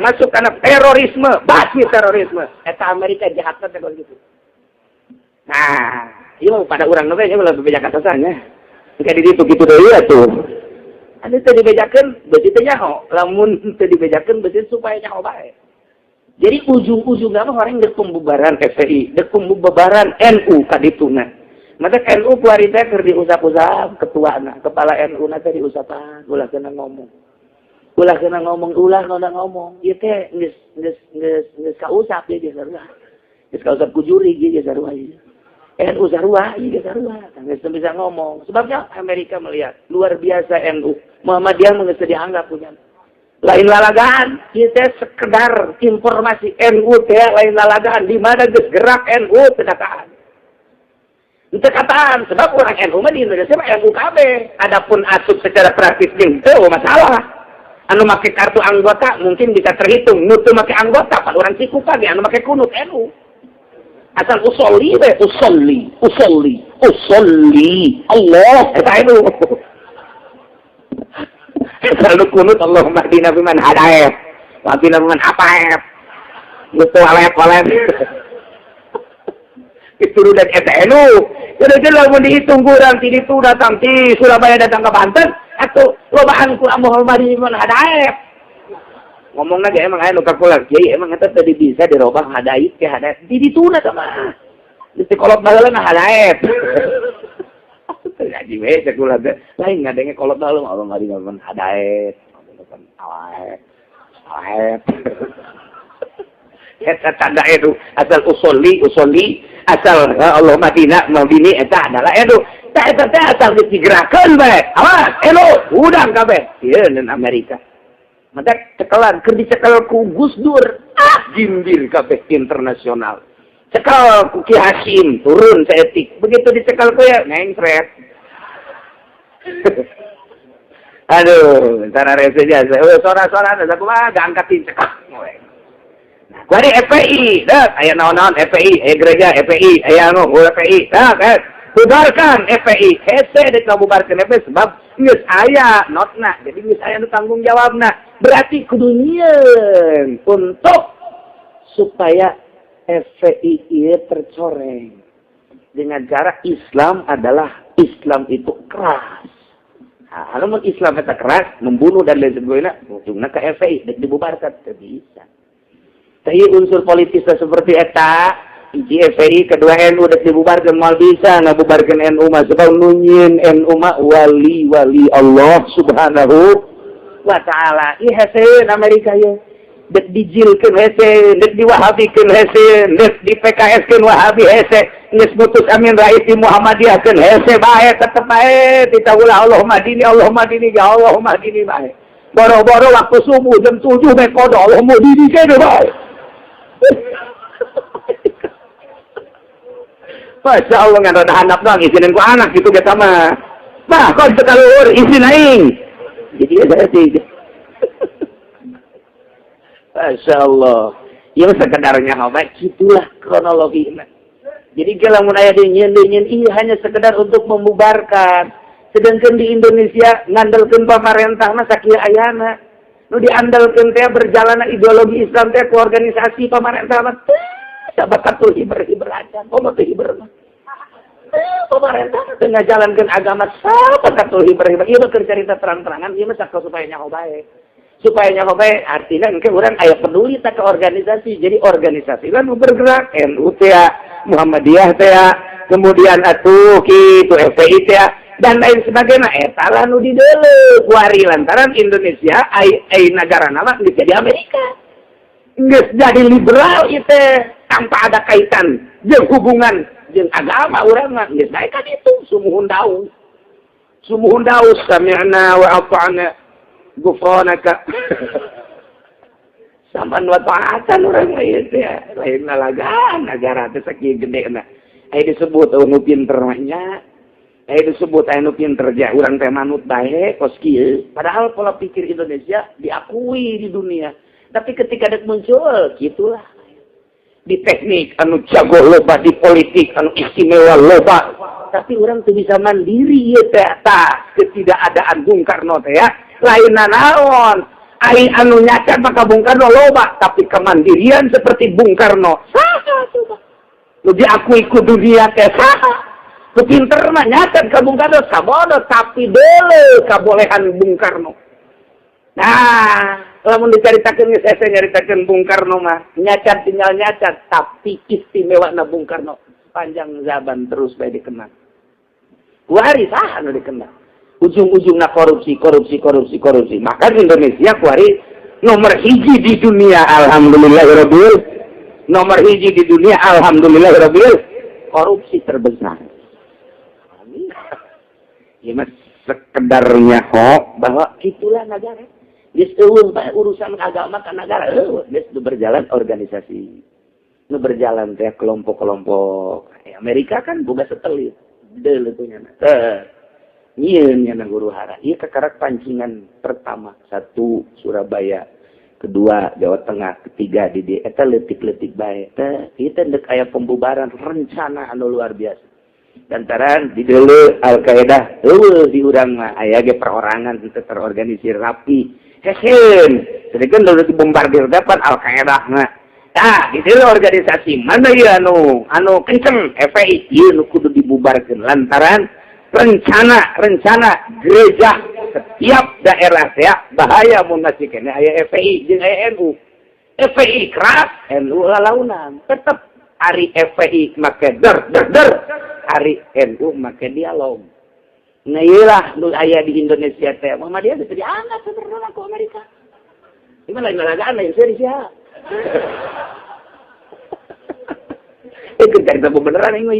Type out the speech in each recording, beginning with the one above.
Termasuk karena terorisme, basmi terorisme. Eta Amerika jahatna teh gitu. Nah, ieu pada urang nu nya ulah bebeja kasasannya. Engke di ditu kitu deui atuh. Anu teu dibejakeun beusi teu nyaho, lamun teu dibejakeun beusi supaya nyaho bae. Jadi ujung-ujungnya mah orang dek pembubaran FPI, dek pembubaran NU kadituna. Mata NU kuari teh keur diusap-usap ketuana, kepala NU na teh diusapan, ulah kena ngomong. Ulah kena ngomong, ulah kena ngomong. Ieu teh geus geus geus geus kausap ieu geus sarua. Geus kausap ku juri ieu geus sarua ieu. NU sarua, ieu geus sarua. Geus bisa ngomong. Sebabnya Amerika melihat luar biasa NU. Muhammadiyah mah geus dianggap punya. Lain lalagaan, kita sekedar informasi NU teh lain lalagaan di mana geus gerak NU teu kataan. Teu kataan sebab orang NU mah di Indonesia mah NU KB. Adapun asup secara praktis jeung teu masalah. Anu make kartu anggota mungkin bisa terhitung, nu teu make anggota pan urang Cikupa ge anu make kunut NU. Asal usolli we, usolli, usolli, usolli. Allah eta NU. Selalu kunut Allahumma hdina fiman hadait wa qina fiman afait. Gitu alep alep. Itu dan SNU. Jadi lamun dihitung kurang ti ditu datang ti Surabaya datang ke Banten atuh lobaan ku Allahumma hdina fiman hadait. Ngomongna ge emang aya nu kakular kiai emang eta tadi bisa dirobah hadait ke hadait. Di dituna mah. Di kolot baheula hadait. Ngaji we cek kula teh. Lain ngadenge kolot baheula Allah hdina fiman hadait. Awet. Awet. Eta tanda itu asal usolli usolli asal Allah madina madini eta adalah itu tak eta teh asal digerakkeun bae awas elo udang kabeh ieu dan Amerika mata cekelan keur dicekel ku Gus Dur ah gimbir kabeh internasional cekel ku Ki Hasyim turun saeutik begitu dicekel ku ya nengkret. Aduh, antara rese jasa. Oh, sora-sora ada aku mah gak angkatin cekak. Nah, gua di FPI, dah, aya naon-naon FPI, aya gereja FPI, aya anu FPI, dah, eh, bubarkan FPI. Hese dek bubarkan FPI sebab geus aya notna, jadi geus aya nu tanggung jawabna. Berarti kudu nyieun untuk supaya FPI ieu tercoreng dengan cara Islam adalah Islam itu keras. Nah, kalau Islam itu keras, membunuh dan lain sebagainya, ujungnya ke FPI, dek dibubarkan, tidak bisa. Tapi unsur politisnya seperti eta, hiji FPI, kedua NU dek dibubarkan, mal bisa ngabubarkan NU mah, sebab nu nyieun NU mah wali-wali Allah Subhanahu wa Ta'ala. Ih hese Amerika ya. Dek dijilkeun hese, dek diwahabikeun hese, dek di PKS-keun Wahabi hese, geus mutus Amin Rais di Muhammadiyah-keun hese bae tetep bae tita ulah Allahumma dini Allahumma dini ya Allahumma dini bae. Boro-boro waktu subuh jam 7 bae kodo Allahumma dini kene bae. Masya Allah ngan rada handap doang izinin ku anak gitu kita mah. Bah, kok sekaluhur izin aing. Jadi ya saya sih. Masya Allah. Ya sekedarnya baik gitulah kronologi. Jadi kalau mun aya dinyin dinyin iya hanya sekedar untuk membubarkan. Sedangkan di Indonesia ngandelkeun pamarentah mah sakieu ayana. Nu diandalkeun teh berjalan ideologi Islam teh ku organisasi pamarentah mah teu sabakatul hiber-hiber aja. Komo teu hiber mah. Pemerintah teu ngajalankeun agama sabakatul hiber-hiber. Ieu mah keur carita terang-terangan ieu mah supaya nyaho bae. Supaya nyaho bae artinya engke urang aya peduli tak ke organisasi. Jadi organisasi lah nu bergerak NU teh, Muhammadiyah teh, kemudian atuh kitu FPI teh dan lain sebagainya. Eta lah nu dideuleu kuari lantaran Indonesia ai ai negara nama geus jadi Amerika. Geus jadi liberal ieu teh tanpa ada kaitan jeung hubungan jeung agama urang mah geus bae kan itu sumuhun daus. Sumuhun daus sami'na wa ata'na gufranaka. Saman wa ta'atan urang mah ieu teh lain lalagaan negara teh sakieu gedena. Aya disebut nu pinter mah nya. Aya disebut aya nu pinter ja urang teh manut bae kos kieu. Padahal pola pikir Indonesia diakui di dunia. Tapi ketika dek muncul gitulah. Di teknik anu jago loba, di politik anu istimewa loba. Tapi orang tuh bisa mandiri ya teh tah ketidakadaan Bung Karno teh ya. Lain naon. Ai anu nyacat maka Bung Karno loba, tapi kemandirian seperti Bung Karno saha coba? Nu diakui ku dunia teh saha? Nu pinter mah nyacat ka Bung Karno sabodo, tapi deuleu kabolehan Bung Karno. Nah, lamun dicaritakeun geus hese nyaritakeun Bung Karno mah, nyacat tinggal nyacat, tapi istimewa na Bung Karno panjang zaman terus bae dikenang. Kuari saha nu dikenang? Ujung-ujungnya korupsi, korupsi, korupsi, korupsi. Maka Indonesia kuari nomor hiji di dunia, alhamdulillahirabbil. Nomor hiji di dunia, alhamdulillahirabbil. Korupsi terbesar. Ya mas, sekedarnya kok bahwa itulah negara. Geus euweuh urusan agama ke negara, euweuh, geus berjalan organisasi. Nu berjalan teh kelompok-kelompok. Amerika kan boga satelit. Deuleu punya. Teh nyieun nya guru hara. Ieu kakarak pancingan pertama, satu Surabaya, kedua Jawa Tengah, ketiga di dieu. Eta leutik-leutik bae. Teh ieu teh aya pembubaran rencana anu luar biasa. Lantaran di deuleu Al Qaeda euweuh, di urang mah aya ge perorangan teu terorganisir rapi. Hehen, sedangkan udah dibombardir dapat Al Qaeda mah. Nah, di deuleu organisasi mana ya anu anu kenceng FPI ieu nu kudu dibubarkeun lantaran rencana rencana gereja setiap daerah ya bahaya mun masih kena aya FPI jeung aya NU. FPI keras, NU lalaunan. Tetep ari FPI make der der der, ari NU make dialog. Nah, iyalah nu aya di Indonesia teh Muhammadiyah bisa diangkat sebenarnya ku Amerika. Gimana lain lalagaan lain serius ya. Eh, kerja beneran ini mah.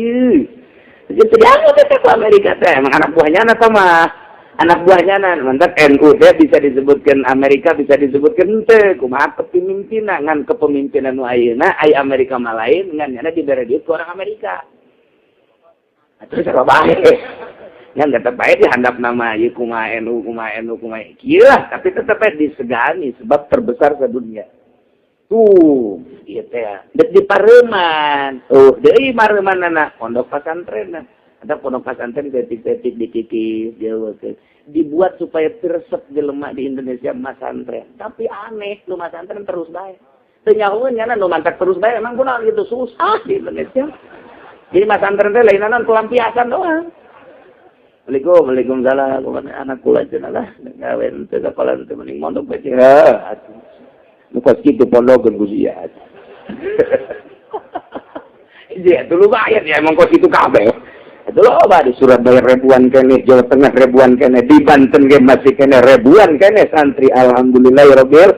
Jadi dianggap teh ku Amerika teh emang anak buahnya anak sama anak buahnya nan mantap. NU teh bisa disebutkan Amerika, bisa disebutkan teh kumaha kepemimpinan, ngan kepemimpinan nu ayeuna aya Amerika mah lain, ngan nyana dibere duit ku orang Amerika. Nah, terus apa bae ngan tetep bae dihandap nama ieu kumaha NU, kumaha NU, kumaha kieu lah, tapi tetep bae disegani sebab terbesar sedunia. Tuh, ieu teh dek di Pareman. Oh, deui Pareman pondok pesantren. Ada pondok pesantren detik-detik dikikis, jauh dibuat supaya resep jelema di Indonesia masantren. Tapi aneh, nu masantren terus bae. Teu nyahoeun nyana nu mantak terus bae emang kunaon gitu susah di Indonesia. Jadi masantren teh lain naon, pelampiasan doang. Assalamualaikum, waalaikumsalam, kumaha anak kula cenah lah, gawe teu sakola teu mending mondok bae. Atuh. Muka gitu pondokeun ku sia. Iya, itu lumayan ya emang kos itu kabeh. Itu loba di Surabaya ribuan kene, Jawa Tengah ribuan kene, di Banten ge masih kene ribuan kene santri, alhamdulillah ya rabbil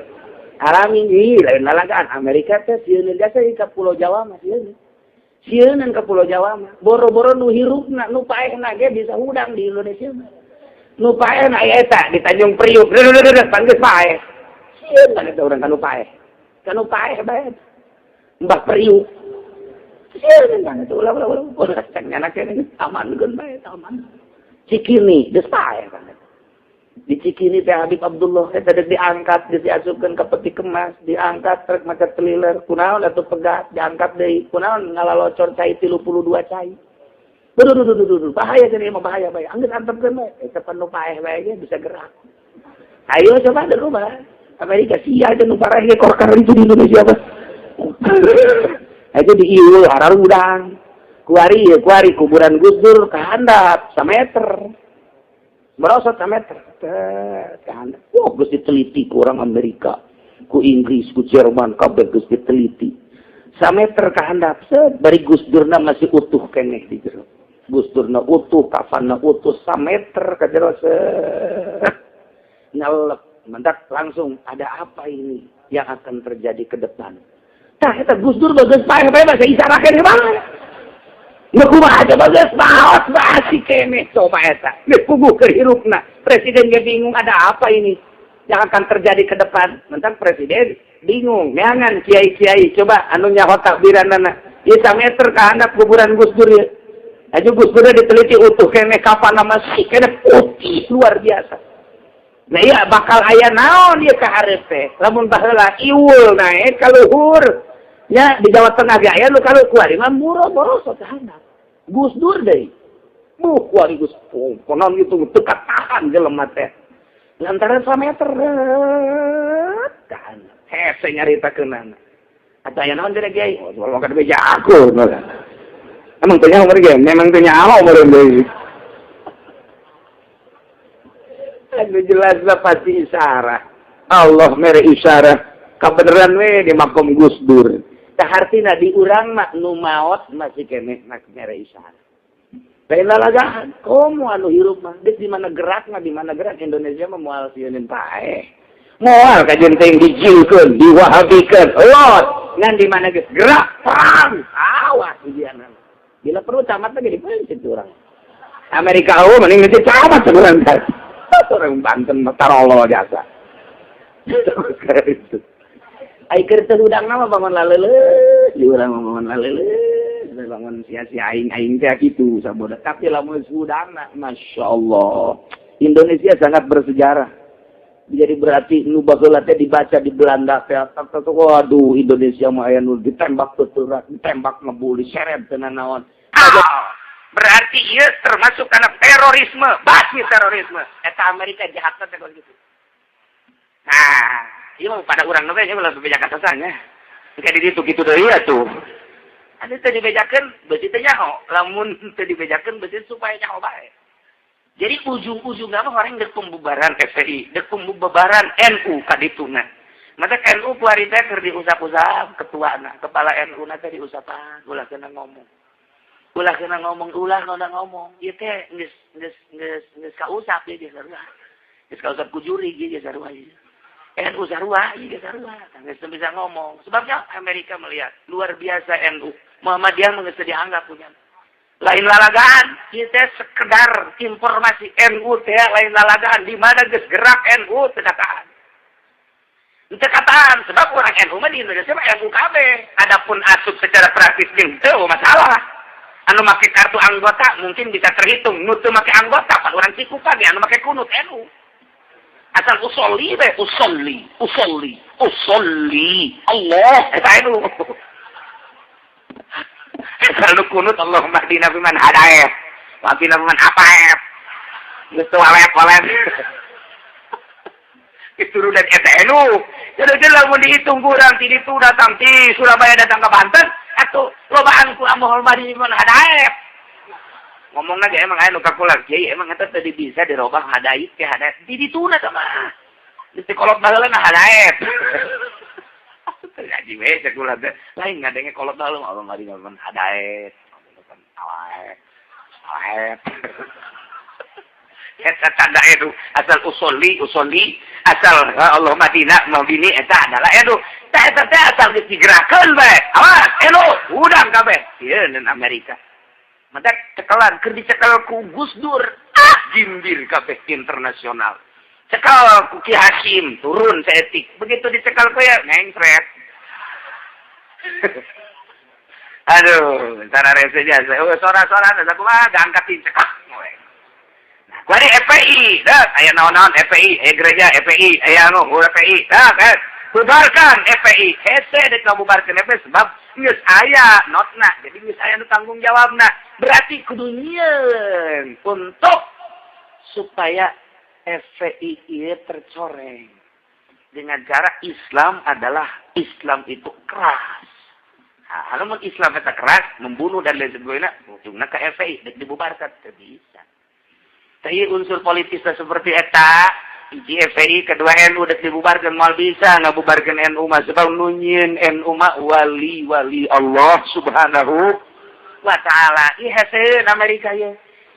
alamin. Ih, lain lalagaan Amerika teh sieun jasa ka Pulau Jawa mah sieun. Sieun ka Pulau Jawa mah. Boro-boro nu hirupna, nu paehna ge bisa hudang di Indonesia mah. Nu paehna eta di Tanjung Priuk, pan geus paeh. Sieun kan eta urang kanu paeh. Kanu paeh bae. Mbah Priuk. Sieun kan itu ulah ulah ulah ulah cek nyana kene aman keun bae aman. Cikini geus paeh kan. Di Cikini teh Habib Abdullah eta deuk diangkat, geus diasupkeun ka peti kemas, diangkat truk maca teliler, kunaon atuh pegat, diangkat deui, kunaon ngalalocor cai 32 cai. Duh, duh, duh, duh, duh, bahaya jadi mah bahaya bae. Anggeus antepkeun bae. Eta pan nu paeh bae ge bisa gerak. Ayo coba di rumah. Amerika sia aja nu parah ge korkar itu di Indonesia apa. Itu di ieu hararudang. Kuari ya kuari kuburan Gus Dur ke handap sameter. Merosot sameter. Ke handap. Wah, geus diteliti ku orang Amerika, ku Inggris, ku Jerman, kabeh geus diteliti. Sameter ke handap, set bari Gus Durna masih utuh keneh di jero. Gus Durna utuh, kafanna utuh, sameter ke jero set. Nyelep, mendak langsung ada apa ini yang akan terjadi ke depan. Tah eta Gus Dur bagus paeh bae bahasa isyarat keneh banget. Nu kumaha coba geus maot basi keneh coba eta. Geus puguh keur hirupna. Presiden ge bingung ada apa ini yang akan terjadi ke depan. Mentang presiden bingung, neangan kiai-kiai coba anu nyaho takbiranana. Ieu sameter ka handap kuburan Gus Dur ieu. Aju Gus Dur diteliti utuh keneh, kafanna masih keneh putih luar biasa. Nah iya bakal aya naon ieu ka hareup teh. Lamun baheula iwul naek ka luhur. Ya di Jawa Tengah ge aya nu kaluhur, kuari mah murah-borosot ka handap. Gus Dur deui. Buh kuari Gus konon gitu teu tahan jelema teh. Lantaran 1 meter kan hese nyaritakeunana. Atau aya naon teh, Kiai? Oh, soal makan beja aku. Emang teu nyaho ge, memang teu nyaho meureun deui. Anu jelas lah pasti isyarat. Allah mere isyarat. Kabeneran we di makom Gus Dur. Tah hartina di urang mah nu maot masih keneh nak mere isyarat. Lain lalagaan, komo anu hirup mah, geus di mana gerak mah, di mana gerak Indonesia mah moal sieun paeh. Moal kajeun teh dijilkeun, diwahabikeun, lot. Ngan di mana geus gerak perang, awas ujianna. Bila perlu camat lagi dipencet urang. Amerika, oh, mending ngecek camat sebulan kan. Orang Banten tarolo jasa. Ai keur teu hudang mah bangun laleuleus, di urang mah bangun laleuleus, bangun sia-sia aing-aing teh kitu saboda. Tapi lamun hudangna, Masya Allah. Indonesia sangat bersejarah. Jadi berarti nu baheula teh dibaca di Belanda teh, waduh, Indonesia mah aya nu ditembak tuturak, ditembak ngebul, diseret teu naon. Ah, berarti ieu termasuk karena terorisme, basmi terorisme. Eta Amerika jahatna teh gitu. Nah, ieu mah pada urang we nya ulah bebeja kasasanya. Engke di ditu kitu deui atuh. Anu teu dibejakeun beusi teh nyaho, lamun teu dibejakeun beusi supaya nyaho bae. Jadi ujung-ujungnya mah orang dek pembubaran FPI, dek pembubaran NU kadituna. Mata NU kuari teh keur diusap-usap ketuana, kepala NU na teh diusapan, ulah kena ngomong. Ulah kena ngomong, ulah kena ngomong. Ieu teh geus geus geus geus kausap ieu ge sarua. Geus kausap ku juri ieu ge sarua ieu. NU sarua, ieu ge sarua. Geus teu bisa ngomong. Sebabnya Amerika melihat luar biasa NU. Muhammadiyah mah geus dianggap punya. Lain lalagaan, kita sekedar informasi NU teh lain lalagaan di mana geus gerak NU teu kataan. Teu kataan sebab orang NU mah di Indonesia mah NU kabeh. Adapun asup secara praktis jeung teu masalah. Anu make kartu anggota mungkin bisa terhitung, nu teu make anggota pan urang Cikupa ge anu make kunut NU. Asal usolli be, usolli, usolli, usolli. Allah, eta NU. Asal nu kunut Allahumma hdina fiman hadait. Wa qina fiman afait. Geus teu walet-walet. Keturunan eta NU. Jadi lamun dihitung kurang ti ditu datang ti Surabaya datang ke Banten, atuh lobaan ku Allahumma hdina fiman hadait. Ngomong lagi emang aya nu kakular kiai, emang eta tadi bisa dirobah hadait ke hadait. Di dituna sama. Di kolot baheula na hadait. Ngaji we cek kula teh. Lain ngadenge kolot baheula Allahumma hdina fiman hadait. Awet. Awet. Eta tanda itu asal usolli usolli asal Allahumma dina mahdini eta adalah itu. Tah eta teh asal geus digerakkeun bae. Awas, elo, hudang kabeh. Ieu Amerika. Mata cekelan keur dicekel ku Gus Dur, ah, gimbir kabeh internasional. Cekel ku Ki Hasyim, turun saeutik. Begitu dicekel ku ya ngengkret. Aduh, cara rese jasa. Oh, sora-sora da kumaha diangkat dicekak. Nah, kuari FPI, dah aya naon-naon FPI, aya gereja FPI, aya anu FPI. Dah, eh, bubarkan FPI. Hese dek ngabubarkeun FPI sebab geus aya notna. Jadi geus aya nu tanggung jawabna. Berarti kudu nyieun untuk supaya FPI ieu tercoreng. Dengan cara Islam adalah Islam itu keras. Nah, kalau Islam itu keras, membunuh dan lain sebagainya, ujungnya ke FPI, dek dibubarkan. Tidak bisa. Tapi unsur politisnya seperti eta, hiji FPI, kedua NU dek dibubarkan, moal bisa ngabubarkan NU mah sebab nu nyieun NU mah wali-wali Allah Subhanahu wa taala. Ih, hese Amerika ye.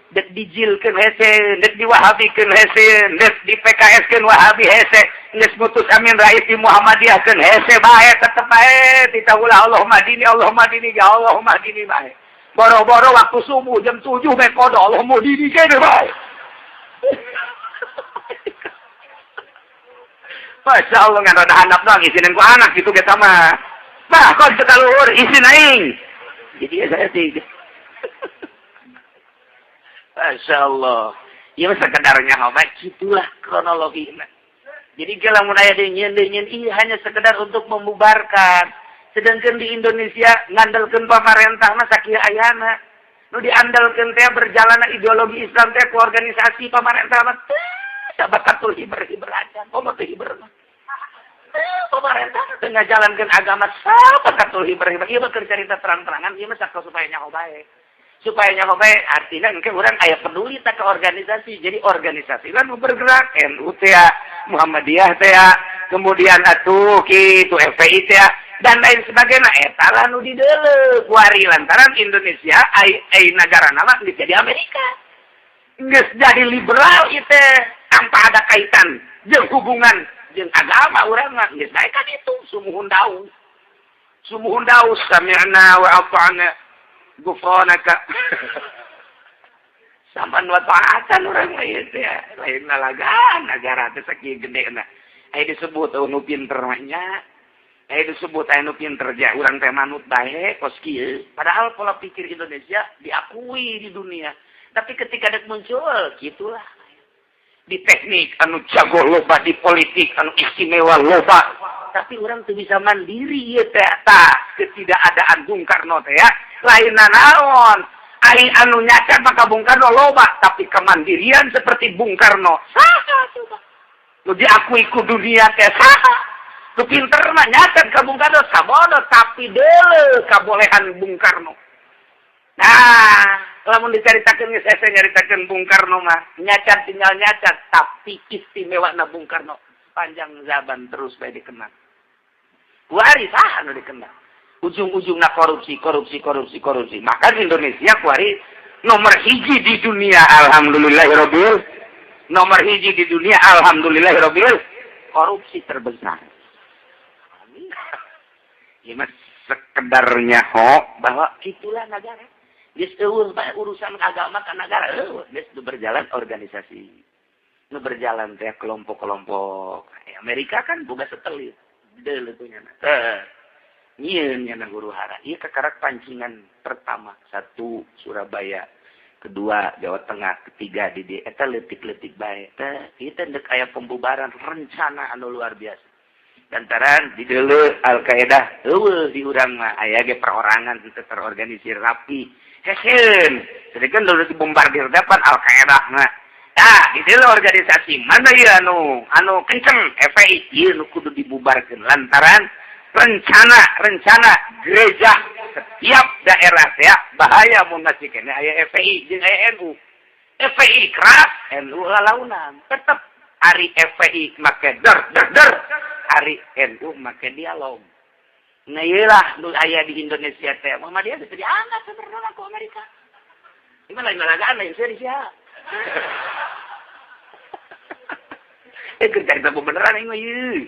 Dek dijilkeun hese, dek diwahabikeun hese, dek di PKS-keun Wahabi hese, geus mutus Amin Rais di Muhammadiyah-keun hese bae, tetep bae titah ulah Allahumma dini, Allahumma dini, ya Allahumma dini bae. Boro-boro waktu subuh jam 7 bae kodo Allahumma dini kene bae. Masya Allah, ngan rada handap doang, isinin ku anak gitu ge sama. Bah, kok teu kaluhur isin aing. Jadi ya saya sih. Masya Allah. Ya sekedarnya baik gitulah kronologi. Jadi kalau mun aya deunyeun deunyeun iya hanya sekedar untuk membubarkan. Sedangkan di Indonesia ngandalkeun pamarentah mah sakieu ayana. Nu diandalkeun teh berjalanna ideologi Islam teh ku organisasi pamarentah mah. Sabakatul hiber-hiber aja. Komo teu hiber mah. Pemerintah teu ngajalankeun agama sabakatul hiber-hiber. Ieu mah keur carita terang-terangan, ieu mah sakal supaya nyaho bae. Supaya nyaho bae artinya engke urang aya peduli tak ke organisasi. Jadi organisasi kan bergerak NU teh, Muhammadiyah teh, kemudian atuh kitu FPI teh dan lain sebagainya. Eta lah nu dideuleu kuari lantaran Indonesia ai ai negara nama geus jadi Amerika. Geus jadi liberal ieu teh tanpa ada kaitan jeung hubungan jeung agama urang mah geus bae kan itu sumuhun daus. Sumuhun daus sami'na wa ata'na gufranaka. Saman wa ta'atan urang mah ieu teh lain lalagaan negara teh sakieu gedena. Aya disebut nu pinter mah nya. Aya disebut aya nu pinter ja urang teh manut bae kos kieu. Padahal pola pikir Indonesia diakui di dunia. Tapi ketika dek muncul, gitulah. Di teknik anu jago loba, di politik anu istimewa loba. Tapi orang tuh bisa mandiri ya teh tah ketidakadaan Bung Karno teh ya. Lain naon. Ai anu nyacat maka Bung Karno loba, tapi kemandirian seperti Bung Karno saha coba? Nu diakui ku dunia teh saha? Nu pinter mah nyacat ka Bung Karno sabodo, tapi deuleu kabolehan Bung Karno. Nah, lamun dicaritakeun geus hese nyaritakeun Bung Karno mah, nyacat tinggal nyacat, tapi istimewa na Bung Karno panjang zaman terus bae dikenang. Kuari saha nu dikenang? Ujung-ujungna korupsi, korupsi, korupsi, korupsi. Maka di Indonesia kuari nomor hiji di dunia, alhamdulillahirabbil. Nomor hiji di dunia, alhamdulillahirabbil. Korupsi terbesar. Ya mas sekedarnya ho bahwa itulah negara. Geus eueuh bae urusan agama ka negara eueuh, geus berjalan organisasi. Nu berjalan teh kelompok-kelompok. Amerika kan boga satelit. Deuleu tuh nya. Teh. Nyieun nya huru hara. Ieu kakarak pancingan pertama, satu Surabaya, kedua Jawa Tengah, ketiga di dieu eta leutik-leutik bae. Teh, ieu teh deuk aya pembubaran rencana anu luar biasa. Lantaran di deuleu Al-Qaeda eueuh di urang mah aya ge perorangan teu terorganisir rapi. Heseun. Sedangkan dulu dibombardir depan Al-Qaeda mah. Nah, di deuleu organisasi mana ieu anu anu kenceng FPI ieu nu kudu dibubarkeun lantaran rencana gereja setiap daerah teh bahaya mun masih kene aya FPI jeung aya NU. FPI keras, NU lalaunan. Tetep ari FPI make der der der, ari NU make dialog. Nah iyalah nu aya di Indonesia teh Muhammadiyah teh diangkat sebenarnya ku Amerika. Gimana lain lalagaan lain serius ya. Kerja kita beneran ini mah ieu.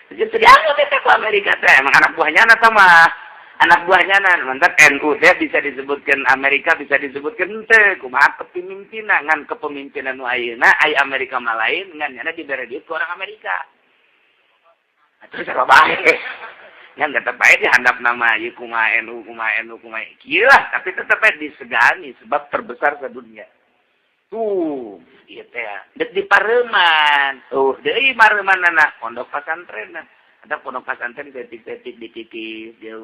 Jadi dianggap eta ku Amerika teh emang anak buahnya sama anak buahnya mantap NU teh bisa disebutkan Amerika bisa disebutkan teh kumaha kepemimpinan ngan kepemimpinan nu ayeuna ai Amerika mah lain ngan nyana dibere duit ku orang Amerika. Atuh sarua bae. Ngan tetep bae dihandap nama ieu kumaha NU kumaha NU kumaha kieu lah tapi tetep bae disegani sebab terbesar sedunia. Tuh, ieu teh dek di Pareman. Tuh, deui Paremanana pondok pesantren. Ada pondok pesantren detik-detik dititip dia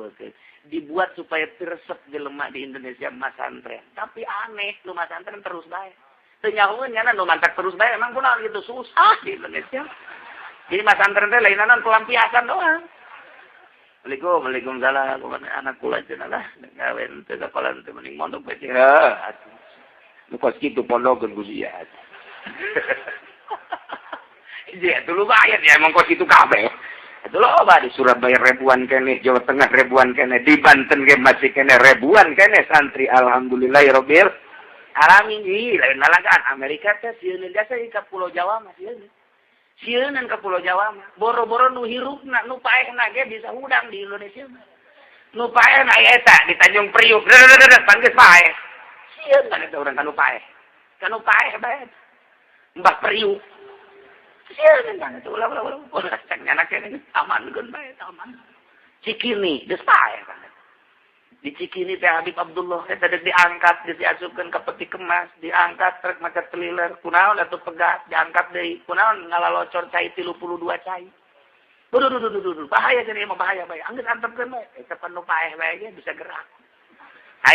dibuat supaya teresep jelema di Indonesia masantren. Tapi aneh, nu masantren terus bae. Teu nyahoeun nya nu mantak terus bae emang kunaon gitu susah di Indonesia. Jadi masantren teh lain naon pelampiasan doang. Assalamualaikum, waalaikumsalam. Anak kula cenah lah, gawe teu sakola teu mending mondok bae. Atuh. Nu kos kitu pondokeun ku sia. Iya, itu lumayan ya emang kos kitu kabeh. Itu loba di Surabaya ribuan keneh, Jawa Tengah ribuan keneh, di Banten ge masih keneh ribuan keneh santri alhamdulillahirabbil alamin. Ih, lain lalagaan Amerika teh sieun jasa ka Pulau Jawa mah sieun. Sieunan ka Pulau Jawa mah. Boro-boro nu hirupna, nu paehna ge bisa hudang di Indonesia mah. Nu paehna eta di Tanjung Priuk, pan geus paeh. Sieun kan eta urang kanu paeh. Kanu paeh bae. Mbah Priuk. Sieun kan eta ulah ulah ulah. Cek nyana kene aman geun bae aman. Cikini geus paeh kan. Di Cikini teh Habib Abdullah eta deuk diangkat, geus diasupkeun ka peti kemas, diangkat truk maca teliler, kunaon atuh pegat, diangkat deui, kunaon ngalalocor cai 32 cai. Duh duh duh duh duh, bahaya cenah mah bahaya bae. Anggeus antepkeun bae, eta pan nu paeh bae ge bisa gerak.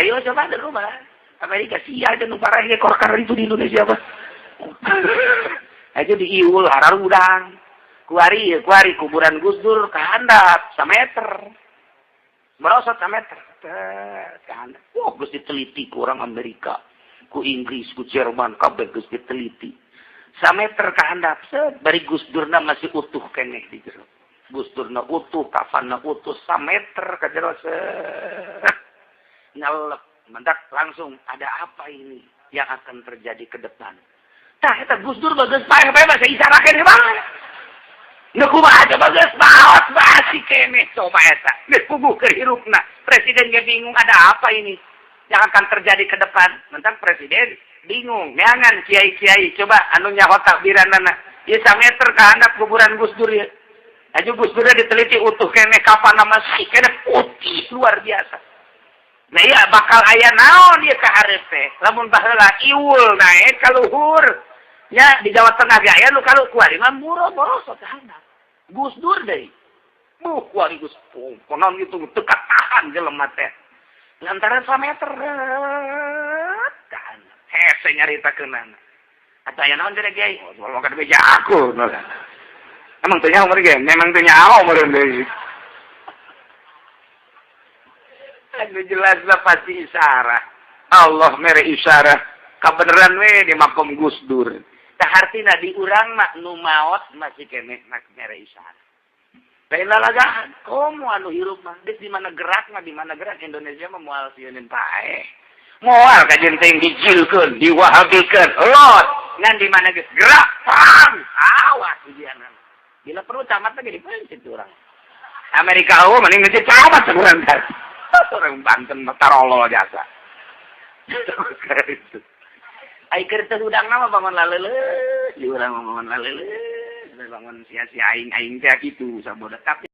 Ayo coba deuk kumaha. Amerika sia dan nu parah ge korkar itu di Indonesia apa. Aja diiul hararudang. Kuari ya, kuari kuburan Gus Dur ka handap sameter. Merosot sameter. Ka handap. Wah, geus diteliti ku orang Amerika, ku Inggris, ku Jerman, kabeh geus diteliti. Sameter ka handap, set bari Gus Durna masih utuh keneh di jero. Gus Durna utuh, kafanna utuh, sameter ka jero set. Nyelep, mendak langsung ada apa ini yang akan terjadi ke depan. Tah eta Gus Dur bagus paeh paeh bahasa isyarat keneh banget. Nu kumaha coba geus maot basi keneh coba eta. Geus puguh keur hirupna. Presiden ge bingung ada apa ini yang akan terjadi ke depan. Mentang presiden bingung. Neangan kiai-kiai coba anu nyaho takbiranana. Ieu sameter ka handap kuburan Gus Dur ieu. Aju Gus Dur diteliti utuh keneh, kafanna masih keneh putih luar biasa. Nah iya bakal aya naon ieu ka hareup teh. Lamun baheula iwul naek ka luhur. Ya di Jawa Tengah ge aya nu kalu kuari mah muro-morosot ka handap. Gus Dur deui. Buh kuari geus konon itu teu tahan jelema teh. Lantaran sameter kan. Hese nyaritakeunana. Atau aya naon jadi kiai? Oh, jual makan beja aku. Emang teu nyaho meureun ge? Memang teu nyaho meureun deui. Anu jelas lah pasti isyarat. Allah mere isyarat. Kabeneran we di makom Gus Dur. Tah hartina di urang mah nu maot masih keneh nak mere isyarat. Lain lalagaan, komo anu hirup mah geus di mana gerak mah di mana gerak Indonesia mah moal sieuneun paeh. Moal kajeun teh dijilkeun, diwahabikeun, lot. Ngan di mana geus gerak, perang, awas ujianna. Bila perlu camat lagi dipencet urang. Amerika oh mending ngecet camat urang teh. Orang Banten mah tarolol jasa. Ai keur teu hudang mah bangun laleuleus, di urang mah bangun laleuleus, bangun sia-sia aing aing teh kitu saboda tapi